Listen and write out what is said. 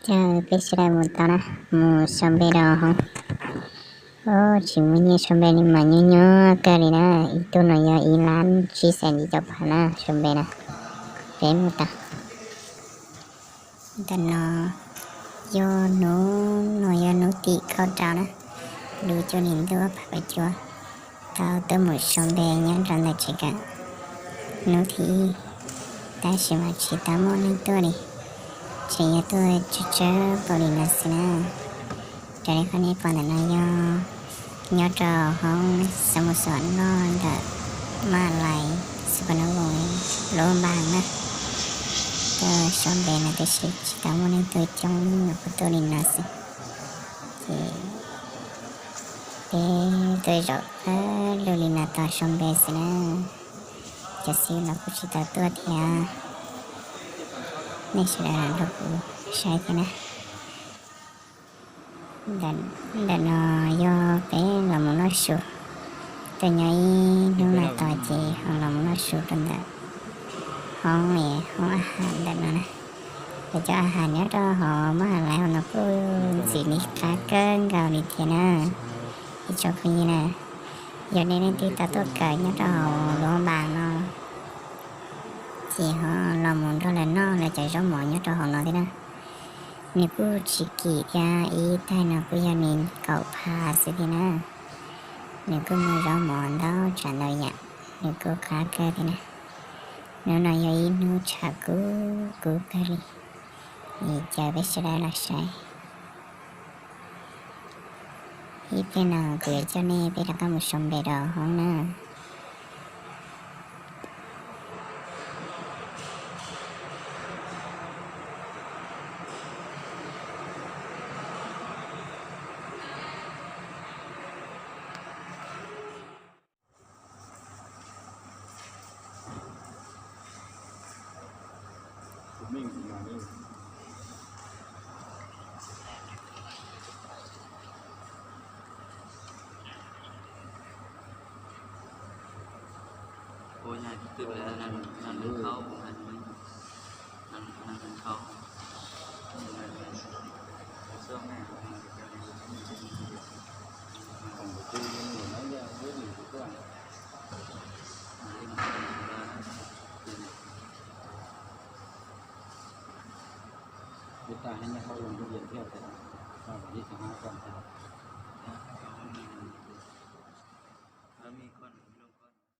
Peb sawv daws mus tau na, mus sau npe rau hoob. Tsis muaj nyiaj sau npe li mas nyob nyob kawg li na. Ib tug no yog ib lab tsib xees yim caum phav na, sau npe na. Peb mus tau. Ntawm no yog hnub, no yog hnub tim kaum rau na, lub cuaj hlis ntuj ob phav kaum cuaj, tau tuaj mus sau npe nyob rau ntawm tsev kawm hnub thib ib, tab sis mas tsis tau muaj neeg tuaj li, tseem yog tuaj tsawg tsawg npaum li no xwb na. Raws li qhov nej pom ntawm no yog nyob rau hoob xav mus xom noj ntawm maj lais xu pa no voos lub npas na. Tuaj sau npe no tab sis tsis tau muaj neeg tuaj coob nyuam qhuav tuaj li no xwb. Ces peb tuaj zaum pawg lug li no tos sau npe xwb na. Cov xib hwb los kuj tsis tau tuaj thiab. Nej sawv daws los nrog kuv saib thiab na. Ntawm no yog peb los mus noj su, tuaj nyob ib hnub no tos ces ho los mus noj su rau ntawm hoob, hoob a has ntawm no na. Lawv cov a has nyob rau hauv maj has lais hauv no kuj ntxim li qab kawg nkaus li thiab na, ib tsoom phooj ywg na. Yog nej leej twg tau tuaj kawm nyob rau hauv lub npas no ces ho los mus nrog lawv noj lawv cov zaub mov nyob rau hauv no thiab na. Nws kuj tsis kim thiab, ib taig no kuj yog nws kaum phav xwb thiab na. Nws kuj muaj zaub mov ntau tsav ntau yam, nws kuj qab kawg thiab na. Hnub no yog ib hnub tshav kub kub kawg li, es caw peb sawv daws los saib. Ib pliag no kuv yuav coj nej peb rov qab mus sau npe rau hoob na. Ua tas heev nyaj hauv loo lub yeem thiaj tau, tau ib xyoos hab tau tau.